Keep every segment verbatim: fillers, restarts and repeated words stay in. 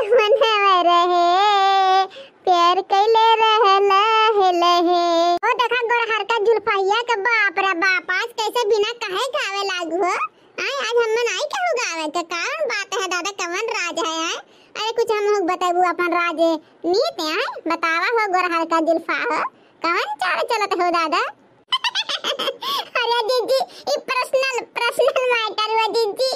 मनवा रहे, प्यार कैले रहे लहे लहे। ओ देखा गोरहर का जुल्फहिया के, बाप रे बाप, आज कैसे बिना कहे गावे लागू हो। आय, आज हमें नाई कहू गावे के, कौन बात है दादा, कवन राज है, आय? अरे कुछ हम लोग बताबू अपन राज नीत, आय? बतावा हो गोरहर का जुल्फा हो, कवन चाल चलत हो दादा? अरे जीजी, ई personal, personal matter हुआ जीजी,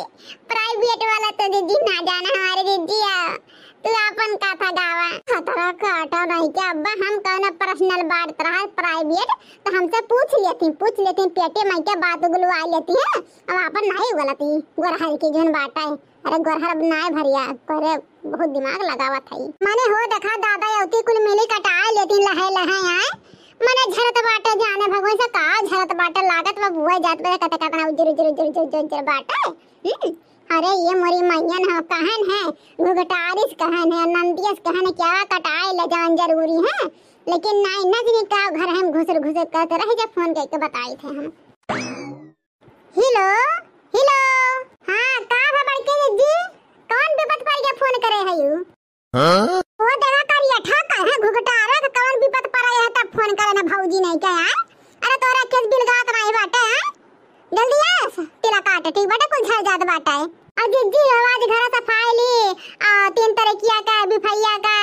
private वाला तो जीजी ना जाना हमारे जीजी। आ, तू आपन कथा गावा। खतरा काटा नहीं क्या अब्बा, हम कौनो personal बात रहा private, तो हमसे पूछ लेती, पूछ लेती, पेटे में के बात उगलवा लेती है। अब आपन नहीं उगलती, गोरहर की जोन बात है। अरे गोरहर अब नाय भरिया, करे बहुत दिमाग लगावत है। मने हो देखा दादा, अवती कुल मिली कटाए लेती लहे लहे आए। मने झरत बाटे, जाने भगवान से का झरत बाटे, लागत बा बुआ जात बा, कते कतना उजर उजर उजर उजर उजर उजर बाटे। हम्म, अरे ये मोरी मैयन हो, कहन है घुघटारिस, कहन है नंदियस, कहन क्या कटाए ले जान जरूरी है, लेकिन नाई नजनी का घर हम घुसर घुसर करते रह जा, फोन करके बताई थे हम। हेलो, हेलो। हाँ, का भा बड़के जीजी? कौन विपत पड़ गया फोन करे है यू? हाँ? ओ देवा करिया ठा का है घुघटारा के कौन विपत पड़ा है तब फोन करे ना भौजी नहीं क्या यार? अरे तोरा केस बिलगात नहीं बाटे हैं? जल्दी आस, तिला काटे ठीक बाटे कुल झर जात बाटे। आ जीजी आवाज घर सफाई ली, आ तीन तरीकिया का, बिफैया का,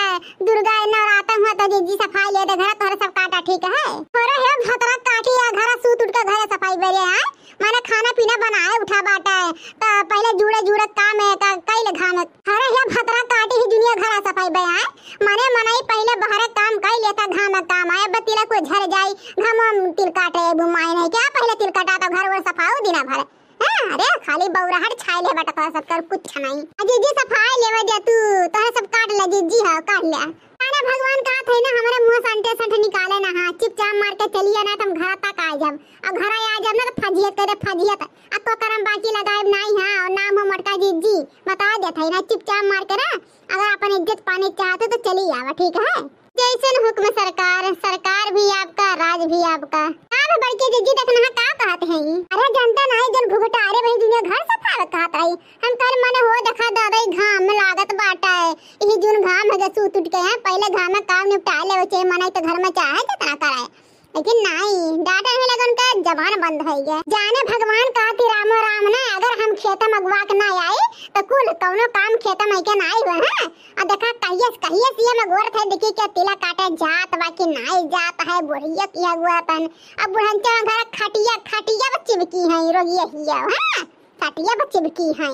दुर्गा नवरातन हुआ तो जीजी सफाई ले दे घर तोहरे सब काटा ठीक है। अरे हे भतरा काटी या घर सूत उठ के घर सफाई बेरे हैं? माने खाना पीना बनाए उठा बाटे, त पहले जुड़े जुड़े काम है, का, कई ले घाम है। अरे हे भतरा काटी ही दुनिया घरा सफाई बे आए, माने मनई पहले बहरे काम कई लेता घाम है काम आए, बतीला को झर जाई, घाम तिल काटे बुमाई नहीं क्या, पहले तिल काटा तो घर वो सफाऊ दिना भर। हाँ, अरे खाली बौराहट छाई ले बटा तोरा सब कर कुछ नहीं। अजी जी सफाई लेवे दे तू, तोहरे सब काट ले जीजी हाँ, काट ले। अरे भगवान कहा थे ना हमारे मुंह से अंटे संट निकाले ना हाँ, चुपचाप मार के चलिए ना, तुम घर तक आ जाब। अब घर आ जाब ना तो फजियत करे फजियत। अब तो करम बाकी लगाए नाई हाँ, और नाम हो मोटका जीजी, बता देत है ना, चुपचाप मार के ना, अगर अपन इज्जत पाने चाहते तो चली आवा, ठीक है? जैसन हुक्म सरकार, सरकार भी आपका, राज भी आपका। का बा बड़की जीजी, देखना है का कहत है ई? अरे जनता नाई जन घुघटा, अरे भाई दुनिया घर सफावे कहत है। हम कल मने हो देखा दादा ई घाम में लागत बाटा है। यही जून घाम है सूत उठ के हैं, पहले घाम में काम निपटा ले, चाहे मनाई तो घर में चाहे जितना कराए। लेकिन नाई, डाटा नहीं लगन का जबान बंद है गया। जाने भगवान कहती रामो राम ना, अगर हम खेत में अगुआ के ना आई तो कुल कौनो काम खेत में के ना आई हुआ है। आ देखा, कहिए से, कहिए से ये में गोर थे, देखी क्या तिला काटे जात बा कि नाई जात है, बुढ़िया किया हुआ तन। अब बुढ़नचा घर खटिया, खटिया बच्चे भी की हैं, रोगिया हिया, हाँ? खटिया बच्चे भी की हैं,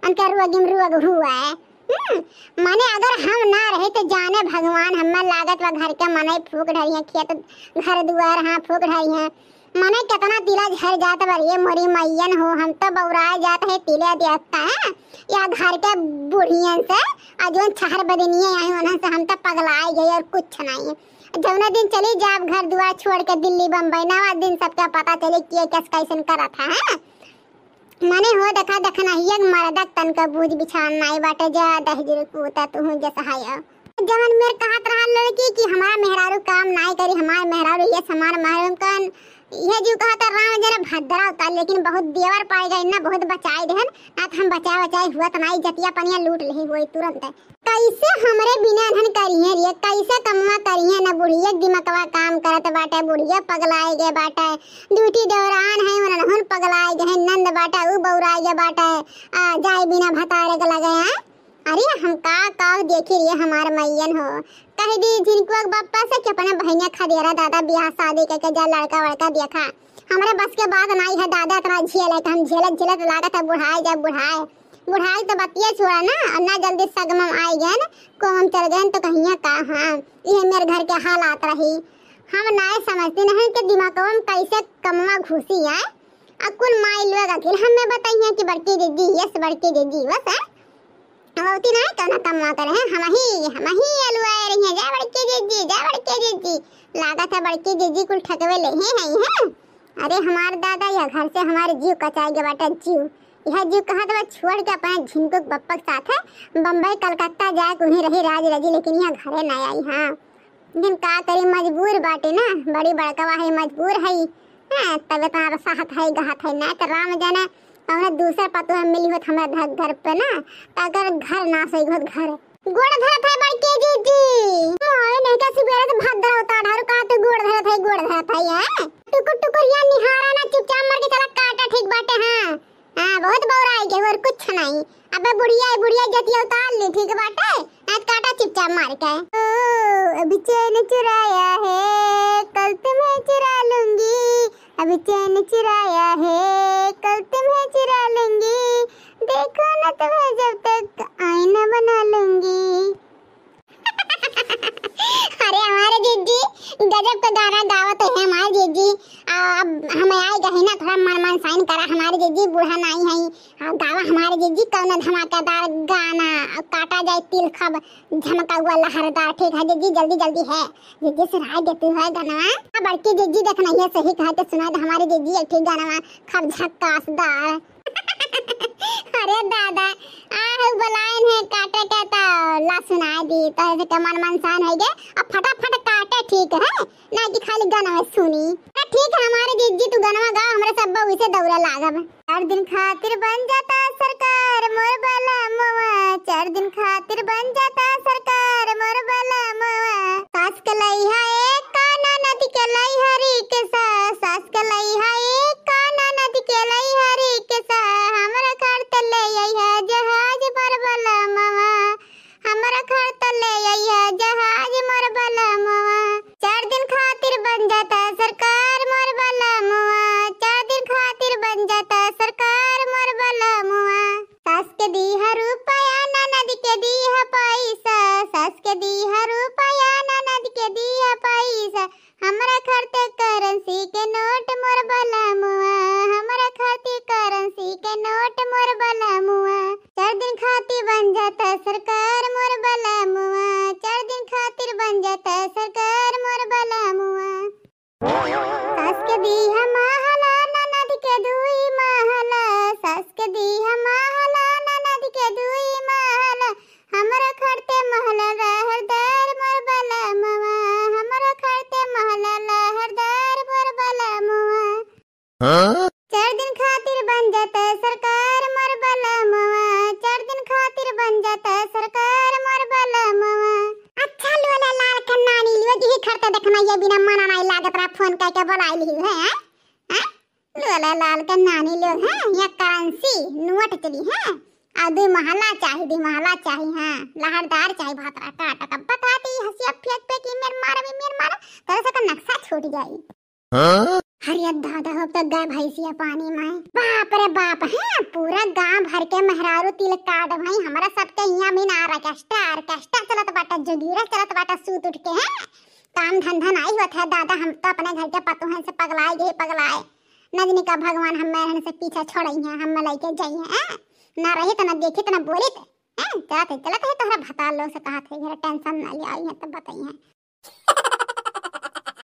उनका रोगिम रोग हुआ है। हम्म, माने अगर हम ना रहे तो जाने भगवान, हमें लागत बा घर के मनई फूक ढरी हैं, खेत घर दुआर, हाँ, फूक ढरी हैं। मने केतना तिला झर जात बा रे मोरी मैयन हो, हम तो बौराए जात है तिले देखता है या घर के बुढ़ियन से, आ जोन छहर बदनिये आई उन्हन से हम तो पगलाए गए और कुछ नहीं। जौने दिन चली जाब घर दुआर छोड़ के दिल्ली बम्बई, नवा दिन सबके पता चले के कस कैसन करत है, हैं? मने हो देखा देखना ही एक मर्दक तन का बूझ बिछान नाई बाटे, जा दहिजर पूता तुहूँ जस हाया। जवन मेर कहत रहल लड़की कि हमारा मेहरारू काम नाई करी, हमार मेहरारू ये समान मालूम कन, ये जो कहत राम जरा भद्रा होता, लेकिन बहुत देवर पाए गए ना, बहुत बचाए देहन, ना तो हम बचाए बचाए हुआ तो नाई जतिया पनिया लूट लेही हुई तुरंत। कैसे हमरे बिना अनहन करिहे रे, कैसे कमवा करिहे ना, बुढ़िया दिमकवा काम करत बाटे, बुढ़िया पगलाए गए बाटे, दूठी दौरान है उन्हन पगलाए गए, नंद बाटे उ बौराए गए बाटे, आ जाए बिना भतारे के लगे हैं। अरे हम का का देखी रे हमार मैयन हो, कह दी झिनकुआ के बप्पा से कि अपने बहिनिया खदेरा दादा, बियाह शादी करके जा लड़का वड़का देखा। हमरे बस के बात नाई है दादा, इतना झेल है कि हम झेलत झेलत लागत है बुढ़ाए जा बुढ़ाए। बुढ़ाए तो बतिया छोड़ा ना, और ना जल्दी सगमम आई गए न, कोमम चल गए न तो कहिया का। हाँ, ये मेरे घर के हालात रही। हम नाय समझते नहीं कि दिमागवा में कैसे कमवा घुसी आए। अब कुल माई लोग अखिल हमें बताइए कि बड़की दीदी, यस बड़की दीदी, बस है। होती नहीं कौन कमवा करे हैं, हम ही, हम ही अलुआए रही हैं, जा बड़की दीदी, जा बड़की दीदी। लागत है बड़की दीदी कुल ठकवे ले हैं, हैं, हैं। अरे हमार दादा, यह घर से हमारे जीव कचाई गए बाटे, जीव। यह जीव कहत बा छोड़ के अपने झिनकू के बप्पा के साथ है बम्बई कलकत्ता जाए के उहीं रही राज रजी, लेकिन यह घरे ना आई। हाँ, लेकिन का करी, मजबूर बाटे ना, बड़ी बड़कवा है, मजबूर है। हाँ, तबे तो साहत है, गहत है, ना तो राम जाने कौनो दूसर पतोह मिली होत हमारे घर, घर पे ना, तो अगर घर नाश हो होत घर। गोड़ धरत है बड़की जिज्जी। ओए, नहीं का सुबेरे से भात धरा होता, ढारू का तू गोड़ धरत है, गोड़ धरत है, हैं? टुकुर टुकुर या निहारा ना, चुपचाप मर के चला काटा, ठीक बाटे, हाँ। हाँ, बहुत बौराई के, और कुछ नहीं। अबे बुढ़िया, बुढ़िया जतिया उतार ली, ठीक बाटे? आज काटा चुपचाप मार के। ओ, अभी चैन चुराया है, कल तुम्हें चुरा लूंगी। अभी चैन चुराया है, कल तुम्हें चुरा लूंगी। देखो ना तुम्हें जब तक आईना बना लूंगी। अरे हमारे जिज्जी, गजब का गाना गावत है हमारे जिज्जी। आ, अब हम आए गए ना, थोड़ा मन मनसाइन करा हमारे जिज्जी, बूढ़ा नाई है। आ, गावा हमारे जिज्जी कौन धमाकेदार गाना, आ, काटा जाए तिल खब झमका हुआ लहरदार। ठीक है जिज्जी, जल्दी जल्दी है जिज्जी, सुनाई देती है गाना। आ, बड़की जिज्जी देख नहीं है, सही कहा तो सुना दे हमारे जिज्जी एक ठीक गाना खब झक्कासदार। अरे दादा, आ है बुलाइन है काटे के तो ला सुनाई दी, तो ऐसे के मन मनसान होइगे, अब फटाफट काटे, ठीक है, ना कि खाली गाना सुनी। अरे ठीक है हमारे जिज्जी, तू गाना गा, हमरे सब बहू से दौड़ा लागब। चार दिन खातिर बन जाता सरकार मोर बलमुआ, चार दिन खातिर बन जाता सरकार मोर बलमुआ। सास के लइहा एक काना, ननद के लइहा रिक्शा, सास के लइहा एक काना, ननद के लइहा रिक्शा। हमरा खातिर ले अइहा जहाज मोर बलमुआ, हमरा खातिर ले अइहा जहाज मोर बलमुआ। चार दिन खातिर बन जाता सरकार मोर बलमुआ, चार दिन खातिर बन जाता सरकार मोर बलमुआ। सास के दीहा रुपया, ननद के दीहा पैसा, सास के दीहा रुपया, ननद के दीहा पैसा। हमरा खातिर करेंसी के नोट मोर बलमुआ, हमरा खातिर करेंसी के नोट मोर बलमुआ। चार दिन खातिर बन जाता सरकार मोर बलमुआ, चार दिन खातिर बन जाता सरकार मोर बलमुआ। सास के दीहा महला, ननद के दुई महला, सास के दीहा महला, ननद के दुई महला। हमरा खातिर महला लहरदार मोर बलमुआ, हमरा खातिर महला लहरदार मोर बलमुआ। हाँ? चार दिन खातिर बन जाता सरकार मोर बलमुआ, चार दिन खातिर बन जाता सरकार मोर बलमुआ। अच्छा लोला लाल के नानी लियो, यही खरते देखना ये बिना मना नहीं लागत रहा, फोन करके बुलाई ली है, हैं? हैं? लोला लाल के नानी लोग हैं, यहाँ करेंसी नोट चली है, और दो महला चाही, दो महला चाही, हाँ, लहरदार चाही, भातरा काटा का बताती हंसिया फेंक फेंक, ई मेर मारा, ई मेर मारा, तेरे से का नक्शा छूट जाई। हाँ? अरे दादा, हो तो गए भैंसिया पानी में। बाप रे बाप, हैं, पूरा गांव भर के मेहरारू तिल काट भाई, हमरा सबके यहाँ भी ना ऑर्केस्ट्रा, ऑर्केस्ट्रा चलत बाटा, जोगीरा चलत बाटा, सूत उठ के, हैं, काम धंधा नाई होत है दादा, हम तो अपने घर के पतोहन से पगलाए गए, पगलाए। नजनी का भगवान हम मेहरन से पीछा छोड़ई हैं, हम लइके जाई हैं, हैं? ना रही तो ना देखी तो ना बोली तो, हैं? चलत है, चलत है, तोहरा भतार लोग से कहत है, घर टेंशन ना ले आई है तो बताई है।